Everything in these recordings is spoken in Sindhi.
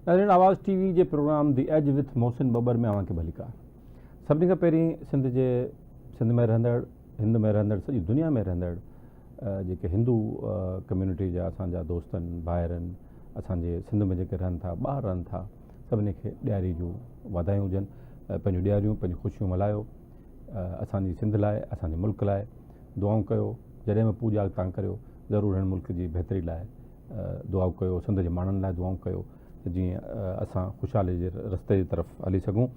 ناظرين آواز ٽي وي جي programme the edge with Mohsin Babbar ۾ اوهان کي ڀليڪار. سڀني کان پهرين سنڌ جي سنڌ ۾ رهندڙ هند ۾ رهندڙ سڄي دنيا ۾ رهندڙ جيڪي هندو ڪميونٽي جا اسان جا دوست آهن ڀائر آهن اسان جي سنڌ ۾ جيڪي رهن ٿا ٻاهر رهن ٿا سڀني کي ڏياري جون واڌايون هجن پنهنجون ڏياريون پنهنجون خوشيون ملهايو اسان جي سنڌ لاء اسان جي ملڪ لاء دعائون ڪيو جڏهن به پوڄا تان ڪريو ضرور هن ملڪ جي بهتري لاء دعائون ڪيو سنڌ جي ماڻهن لاء دعائون ڪيو ته جيئن اسان خوشحالي جي رستي جي طرف هلي سگهون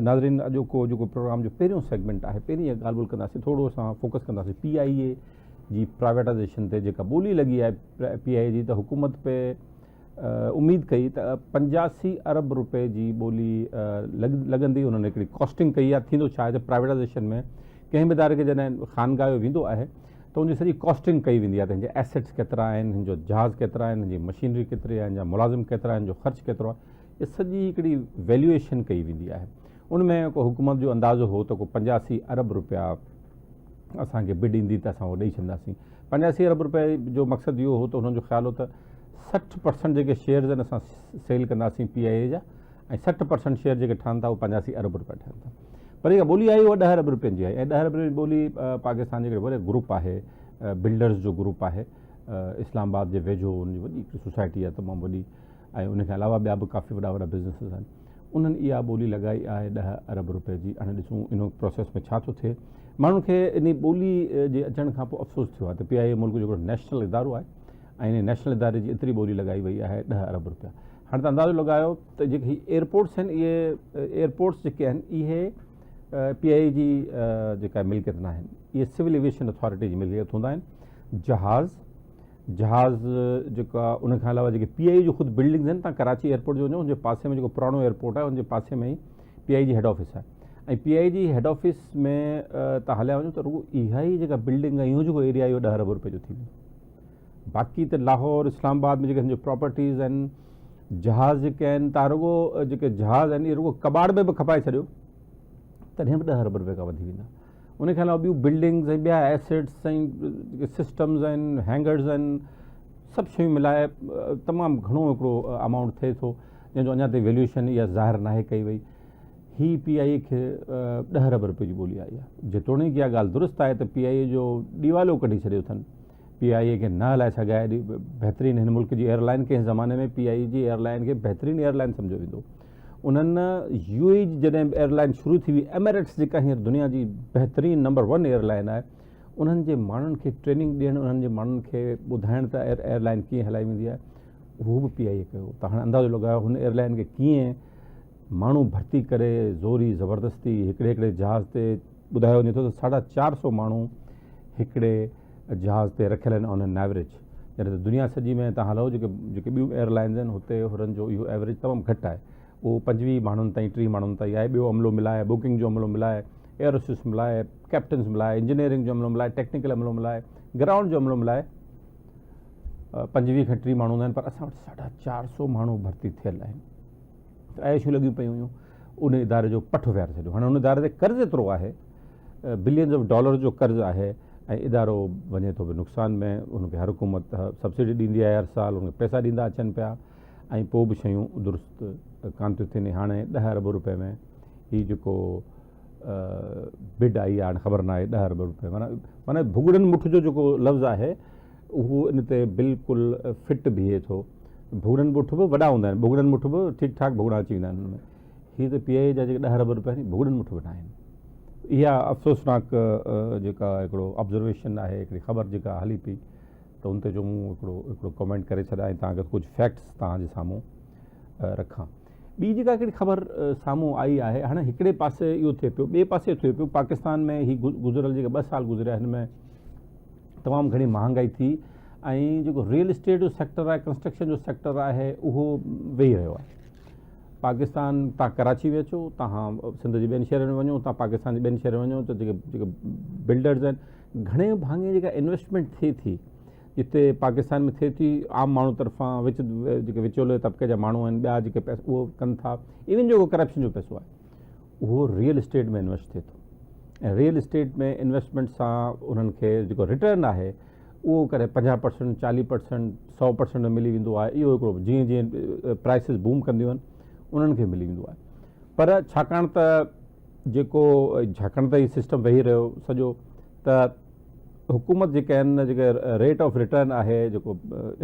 ناظرين اڄوڪو جيڪو پروگرام جو پهريون سيگمينٽ آهي پهرين اها ڳالهه ٻولهه ڪنداسين ٿورو اسان فوڪس ڪنداسين پي آئي اي جي پرائيويٽائزيشن تي جيڪا ٻولي لڳي آهي پي آئي اي جي ته حڪومت پي اميد ڪئي ته 85 ارب روپي جي ٻولي لڳندي انهن هڪڙي ڪاسٽنگ ڪئي آهي ٿيندو ڇا آهي ته پرائيويٽائزيشن ۾ ڪنهن به اداري کي جڏهن خانگايو ويندو آهي ته ان جي سڄي ڪاسٽنگ ڪئي ويندي آهي ته هن جا ايسيٽس ڪيترا آهن، هن جو جهاز ڪيترا آهن، هن جي مشينري ڪيتري آهي، هن جا ملازم ڪيترا آهن، هن جو خرچ ڪيترو آهي، اها سڄي هڪڙي ويليوئيشن ڪئي ويندي آهي. ان ۾ ڪو حڪومت جو اندازو هو ته ڪو 85 ارب روپيا اسان کي بڊ ايندي ته اسان اهو ڏئي ڇڏنداسين. 85 ارب روپئي جو مقصد اهو هو ته هنن جو خيال هو ته 60 پرسنٽ جيڪي شيئرز آهن اسان سيل ڪنداسين پي آء اي جا ۽ 60 پرسنٽ شيئر جيڪي ٺهن ٿا اهي 85 ارب روپيا ٺهن ٿا پر جيڪا ٻولي آئي اها 10 ارب روپين جي آئي ۽ 10 ارب روپين جي ٻولي پاڪستان جي هڪڙي وڏي گروپ آهي بلڊرز جو گروپ آهي اسلام آباد جي ويجهو ان جي وڏي هڪڙي سوسائٽي آهي تمام وڏي ۽ ان کان علاوه ٻيا به ڪافي وڏا وڏا بزنسز آهن انهن اها ٻولي لڳائي آهي 10 ارب روپين جي. هاڻي ڏسون ان پروسيس ۾ ڇا ٿو ٿئي. ماڻهن کي ان ٻولي جي اچڻ کان پوء افسوس ٿيو آهي ته پي آء اي ملڪ جو هڪڙو نيشنل ادارو آهي ۽ ان نيشنل اداري جي ايتري ٻولي لڳائي وئي آهي 10 ارب روپيا. هاڻي ته اندازو لڳايو ته جيڪي هي ايئرپورٽس آهن اهي ايئرپورٽس جيڪي آهن اهي پي آء اي جي جيڪا ملڪيت نه آهن اهي سول ايويشن اٿارٽي جي ملڪيت هوندا آهن. جهاز جهاز جيڪا ان کان علاوه جيڪي پي آء اي جو خود بلڊنگز آهن تان ڪراچي ايئرپورٽ جو وڃو ان جي پاسي ۾ جيڪو پراڻو ايئرپورٽ آهي ان جي پاسي ۾ ئي پي آء اي جي هيڊ آفيس آهي ۽ پي آء اي جي هيڊ آفيس ۾ تان هليا وڃو ته رڳو اها ئي جيڪا بلڊنگ آهي اهو جيڪو ايريا اهو 10 ارب روپيه جو ٿي ويندو باقي ته لاهور اسلام آباد ۾ جيڪي سمجھو پراپرٽيز آهن جهاز جيڪي آهن تان رڳو جيڪي جهاز آهن اهي رڳو ڪٻاڙ ۾ به کپائي ڇڏيو تڏهن به 10 ارب روپيه کان وڌي ويندا ان کان علاوه ٻيون بلڊنگز ۽ ٻيا ايسيٽس ۽ جيڪي سسٽمز آهن هينگرز آهن سڀ شيون ملائي تمام گهڻو هڪڙو امائونٽ ٿئي ٿو جنهن جو اڃا تائين ويليوشن اها ظاهر ناهي ڪئي وئي. هي پي آء اي کي 10 ارب روپيه جي ٻولي آئي آهي. جيتوڻيڪ اها ڳالهه درست آهي ته پي آء اي جو ڏيوالو ڪڍي ڇڏيو اٿن، پي آء اي کي نه هلائي سگهيا ايڏي بهترين هن ملڪ جي ايئر لائن ڪنهن زماني ۾ پي آء اي جي ايئر لائن کي بهترين ايئر لائن سمجهيو ويندو هو. انهن يو اي جي جڏهن به ايئر لائن شروع ٿي هئي ايمريٽس جيڪا هينئر دنيا جي بهترين نمبر ون ايئر لائن آهي انهن جي ماڻهن کي ٽريننگ ڏيڻ انهن جي ماڻهن کي ٻڌائڻ ته ايئر لائن ڪيئن هلائي ويندي آهي اهو به پي آء اي ڪيو ته هاڻي اندازو لڳايو هن ايئر لائن کي ڪيئن ماڻهو ڀرتي ڪري زوري زبردستي هڪڙي هڪڙي جهاز تي ٻڌايو وڃي ٿو ته ساڍا چار سو ماڻهو هڪڙي جهاز تي رکيل آهن آن اين ايوريج جڏهن ته دنيا سڄي ۾ تان هلو جيڪي جيڪي ٻيون ايئر لائنز آهن هتي هنن جو اهو ايوريج تمام گهٽ آهي اهو 25 ماڻهن تائين 30 ماڻهن تائين آهي ٻيو عملو ملائي بڪنگ جو عملو ملائي ايئر هوسٽس ملائي ڪيپٽنز ملائي انجنيئرنگ جو عملو ملائي ٽيڪنيڪل عملو ملائي گرائونڊ جو عملو ملائي 25 کان 30 ماڻهو هوندا آهن پر اسان وٽ ساڍا چار سو ماڻهو ڀرتي ٿيل آهن ته عياشيون لڳيون پيون هيون ان اداري جو پٺ ويهاري ڇڏيو هاڻي ان اداري تي قرض ايترو آهي بلينز آف ڊالر جو قرض آهي ۽ ادارو وڃي ٿو به نقصان ۾ ان کي هر حڪومت سبسڊي ڏيندي آهي هر سال ان کي پئسا ڏيندا اچن پيا ۽ پوء به شيون درست ڪانه ٿيون ٿين هاڻي 10 ارب روپئي ۾ هي جيڪو بڊ آئي آهي هاڻي خبر ناهي 10 ارب روپئي معنيٰ معنيٰ ڀڳڙن مٺ جو جيڪو لفظ آهي اهو ان تي بلڪل فٽ بيهي ٿو. ڀڳڙن مٺ به وڏا هوندا آهن، ڀڳڙن مٺ به ٺيڪ ٺاڪ ڀڳڙا اچي ويندا آهن ان ۾. هي ته پي آء اي جا جيڪي 10 ارب روپيا آهن، ڀڳڙن مٺ به ناهن. اها افسوسناڪ جيڪا هڪڙو آبزرويشن آهي، هڪڙي خبر جيڪا هلي پئي ته ان تي جو مون هڪڙو هڪڙو ڪمينٽ ڪري ڇڏيان ۽ توهان کي ڪجهه فيڪٽس توهان جي سامهون رکان. ٻي جيڪا هڪڙي خبر سامهون آئي آهي، هاڻي هڪڙي پاسي اهو ٿئي پيو، ٻئي پاسي ٿئي پيو پاڪستان ۾ هي گذريل جيڪي 2 سال گذريا هن ۾ تمام گهڻي مهانگائي ٿي ۽ جيڪو ريئل اسٽيٽ جو سيڪٽر آهي ڪنسٽرڪشن جو سيڪٽر آهي اهو ويهي رهيو آهي. پاڪستان تان ڪراچي ۾ اچو تان سنڌ جي ٻين شهرن ۾ وڃو تان پاڪستان جي ٻين شهرن ۾ وڃو ته جيڪي جيڪي بلڊرز آهن گهڻي ڀاڱي جيڪا انويسٽمينٽ ٿئي ٿي جتي پاڪستان ۾ ٿئي ٿي عام ماڻهو طرفان وچ جيڪي وچولي طبقي جا ماڻهو آهن ٻيا جيڪي پئسا اهو ڪن ٿا ايون جيڪو ڪرپشن جو پئسو آهي اهو ريئل اسٽيٽ ۾ انويسٽ ٿئي ٿو ۽ ريئل اسٽيٽ ۾ انويسٽمينٽ سان انهن کي جيڪو ريٽرن آهي اهو ڪڏهن 50 پرسنٽ، 40 پرسنٽ، 100 پرسنٽ ۾ ملي ويندو آهي. اهو هڪڙو جيئن جيئن پرائسز بوم ڪنديون آهن انهن کي ملي ويندو آهي. پر ڇاڪاڻ ته جيڪو ڇاڪاڻ ته هي سسٽم ويهي رهيو سڄو ته حڪومت جيڪي آهن جيڪي ريٽ آف ريٽرن آهي جيڪو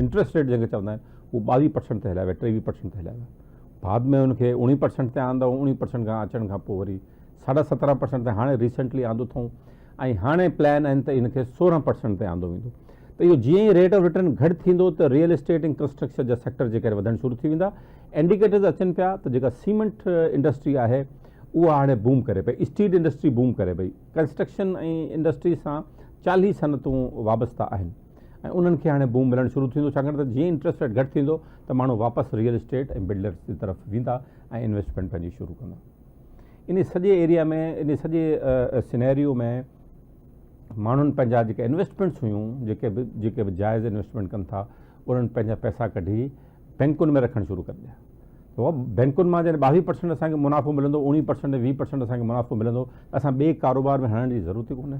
انٽرسٽ ريٽ جنهن کي چوندا آهن اهو 22 پرسنٽ تي هليا ويا، 23 پرسنٽ تي هليا ويا. بعد ۾ ان کي 19 پرسنٽ تي آندو، 19 پرسنٽ کان اچڻ کان پوء وري 17.5 پرسنٽ تي هاڻي ريسنٽلي آندو اٿئون ۽ هاڻي پلان آهن ته ان کي 16 پرسنٽ تي آندو ويندو. ته اهو جيئن ئي ريٽ آف ريٽرن گهٽ ٿيندو ته ريئل اسٽيٽ ۽ ڪنسٽرڪشن جا سيڪٽر جيڪڏهن وڌڻ شروع ٿي ويندا. انڊيڪيٽرز اچن پيا ته جيڪا سيمنٽ انڊسٽري آهي اها هاڻي بوم ڪري پئي، اسٽيل انڊسٽري بوم ڪري پئي. ڪنسٽرڪشن ۽ انڊسٽري سان 40 صنعتون وابسته آهن ۽ انهن کي هاڻي بوم ملڻ شروع ٿيندو ڇاڪاڻ ته جيئن انٽرسٽ ريٽ گهٽ ٿيندو ته ماڻهو واپس ريئل اسٽيٽ ۽ بلڊرز جي طرف ويندا ۽ انويسٽمينٽ پنهنجي شروع ڪندا. انهي سڄي ايريا ۾ انهي سڄي سينيريو ۾ ماڻهن پنهنجا جيڪي انويسٽمينٽس هيون جيڪي به جيڪي به جائز انويسٽمينٽ ڪن ٿا انهن پنهنجا پئسا ڪڍي بينڪن ۾ رکڻ شروع ڪري ڏيا. ته بينڪن مان جڏهن 22 پرسنٽ اسان کي منافعو ملندو، 19 پرسنٽ 20 پرسنٽ اسان کي منافعو ملندو ته اسان ٻئي ڪاروبار ۾ هڻڻ جي ضرورت ئي ڪونهي.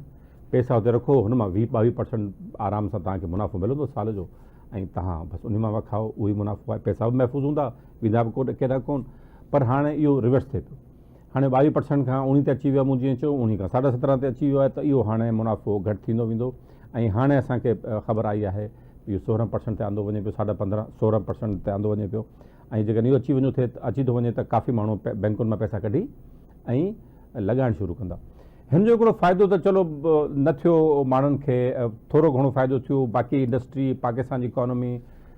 پئسا اتي رکو هن مان 20 22 پرسنٽ آرام سان توهان کي منافعو ملندو سال جو ۽ توهان بس انهي مان کائو اهو ئي منافعو آهي. پئسا به محفوظ هوندا، ويندا به ڪونه ڪيڏانهن ڪونه. پر هاڻي اهو ريورس ٿئي پيو. هاڻي 22 پرسنٽ کان 19 تي اچي ويو آهي، مون جيئن چيو 19 کان 17.5 تي اچي ويو آهي ته اهو هاڻي منافعو گهٽ ٿيندو ويندو ۽ هاڻي اسان کي خبر آئي آهي اهو 16 پرسنٽ تي آندو وڃي پيو، 15.5 16 پرسنٽ تي آندو وڃي پيو ۽ جيڪڏهن اهو اچي وڃو ٿئي اچي ٿو وڃي ته ڪافي ماڻهو بينڪن مان پئسا ڪڍي ۽ لڳائڻ شروع ڪندا. هن جو هڪڙو فائدو ته چلو نه ٿيو ماڻهن کي ٿورو گهڻو فائدو ٿيو، باقي انڊسٽري پاڪستان جي اڪانومي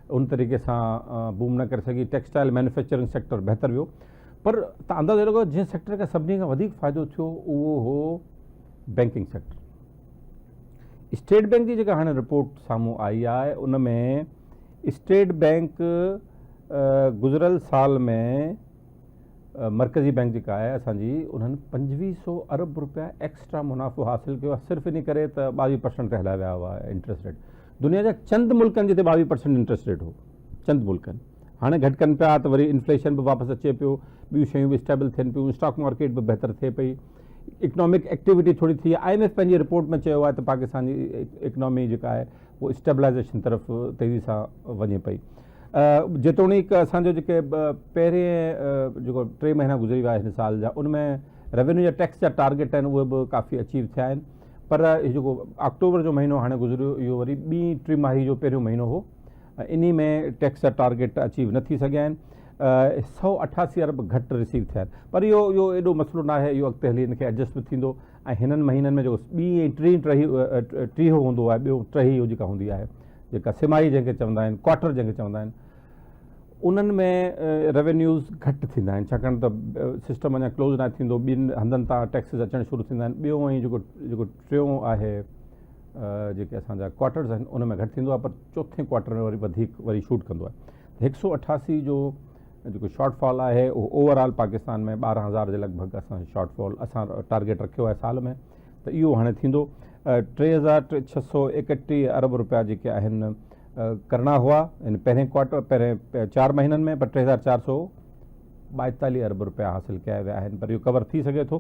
ان طريقي سان بوم نه ڪري سگهي، ٽيڪسٽائل مينوفيڪچرنگ سيڪٽر بهتر ويو پر تان اندازو لڳايو جنهن سيڪٽر کي سڀني کان وڌيڪ فائدو ٿيو اهو هو بينڪنگ سيڪٽر. اسٽيٽ بينڪ جي جيڪا هاڻي رپورٽ سامهون آئي آهي ان ۾ اسٽيٽ بينڪ گذريل سال ۾ مرڪزي بينڪ جيڪا آهي اسان جي انهن 2500 ارب روپيا ايڪسٽرا منافعو حاصل ڪيو آهي صرف ان ڪري ته 22 پرسنٽ تي هليا ويا هئا انٽرسٽ ريٽ. دنيا جا چند ملڪن جتي 22 پرسنٽ انٽرسٽ ريٽ هو، چند ملڪن هاڻي گهٽ ڪن پيا ته وري انفليشن به واپس اچي پيو، ٻيون شيون به اسٽيبل ٿين پيون، اسٽاڪ مارڪيٽ به بهتر ٿئي پئي، اڪنامڪ ايڪٽيوٽي ٿوري ٿي. I M F پنهنجي رپورٽ ۾ چيو آهي ته پاڪستان جي اڪنامي جيڪا آهي اهو اسٽيبلائزيشن طرف تيزي سان وڃي پئي. جيتوڻيڪ اسان جو جيڪي پهرين جيڪو 3 مهينا گذري ويا هن سال جا ان ۾ روينيو جا ٽيڪس جا ٽارگيٽ آهن اهي به ڪافي اچيو ٿيا آهن پر هي جيڪو آڪٽوبر جو مهينو هاڻي گذريو اهو وري ٻي ٽماهي جو پهريون مهينو هو انهي ۾ ٽيڪس جا ٽارگيٽ اچيو نه ٿي سگهيا آهن. 188 ارب گهٽ رسيو ٿيا آهن پر اهو اهو ايڏو مسئلو نه آهي، اهو اڳتي هلي ان کي ايڊجسٽ به ٿيندو ۽ هنن مهينن ۾ جيڪو ٻي ۽ ٽين ٽهي ٽيهو هوندو آهي، ٻيو ٽهي جيڪا هوندي آهي جيڪا سماهي جنهن کي چوندا آهن، ڪوارٽر جنهن کي چوندا آهن، انهن ۾ روينيوز گهٽ ٿيندا آهن ڇاڪاڻ ته سسٽم اڃا ڪلوز ناهي ٿيندو، ٻين هنڌن تان ٽيڪسز اچڻ شروع ٿيندا آهن. ٻيو ۽ جيڪو جيڪو ٽيون آهي جيڪي اسان جا ڪوارٽرز آهن ان ۾ گهٽ ٿيندو آهي پر چوٿين ڪوارٽر ۾ وري وڌيڪ وري شوٽ ڪندو آهي. 188 جو جيڪو شارٽ فال آهي اهو اوور آل پاڪستان ۾ 12,000 جي لڳ ڀڳ اسان شارٽ فال اسان ٽارگيٽ رکيو آهي سال ۾ ته اهو هاڻي ٿيندو. 3631 ارب روپيا جيڪي آهن ڪرڻا هئا ان پهرين ڪوارٽر پهرين 4 مهينن ۾ پر 3442 ارب روپيا حاصل ڪيا ويا آهن پر اهو ڪور ٿي سگهي ٿو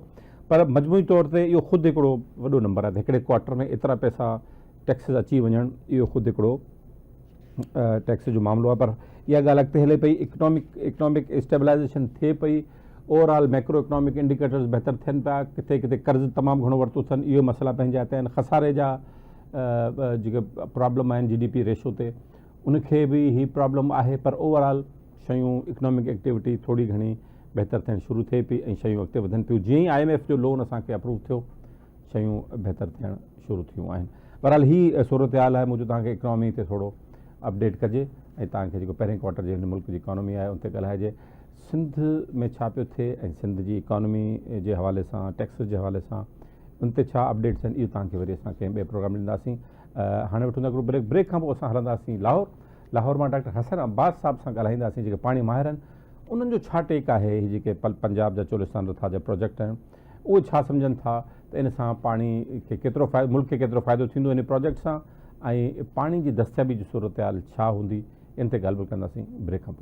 پر مجموعي طور تي اهو خود هڪڙو وڏو نمبر آهي ته هڪڙي ڪوارٽر ۾ ايترا پئسا ٽيڪسز اچي وڃڻ اهو خود هڪڙو ٽيڪس جو معاملو آهي پر اها ڳالهه اڳتي هلي پئي، اڪنامڪ اسٽيبلائزيشن ٿئي پئي، over all macro economic indicators بهتر ٿين پيا، ڪٿي ڪٿي قرض تمام گهڻو ورتو اٿن، اهي مسئلا پنهنجي جاء تي آهن، خساري جا جيڪي پرابلم آهن جي ڊي پي ريشو تي ان کي به هي پرابلم آهي پر اوور آل شيون اڪنامڪ ايڪٽيوٽي ٿوري گهڻي بهتر ٿيڻ شروع ٿئي پئي ۽ شيون اڳتي وڌن پيون جيئن ئي I M F جو لون اسان کي اپروو ٿيو شيون بهتر ٿيڻ شروع ٿيون آهن. بهرحال هي صورتحال آهي مون چيو توهان کي اڪنامي تي ٿورو اپڊيٽ ڪجي ۽ توهان کي جيڪو پهرين ڪوارٽر جي هن ملڪ جي اڪانومي آهي ان تي ڳالهائجي. سنڌ ۾ ڇا پيو ٿئي ۽ سنڌ جي اڪانومي جي حوالي سان ٽيڪسز جي حوالي سان ان تي ڇا اپڊيٽس آهن اهو توهان کي وري اسان ڪنهن ٻئي پروگرام ۾ ڏينداسين. هاڻي وٺون ٿا هڪڙو بريڪ، بريڪ کان پوء اسان هلنداسين لاهور، لاهور مان ڊاڪٽر حسن عباس صاحب سان ڳالهائينداسين جيڪي پاڻي ماهر آهن انهن جو ڇا ٽيڪ آهي هي جيڪي پنجاب جا چولستان رٿا جا پروجيڪٽ آهن اهي ڇا سمجهن ٿا ته ان سان پاڻي کي ڪيترو فائدو ملڪ کي ڪيترو فائدو ٿيندو ان پروجيڪٽ سان ۽ پاڻي جي دستيابي جي صورتحال ڇا هوندي ان تي ڳالهه ٻولهه ڪنداسين بريڪ کان پوء.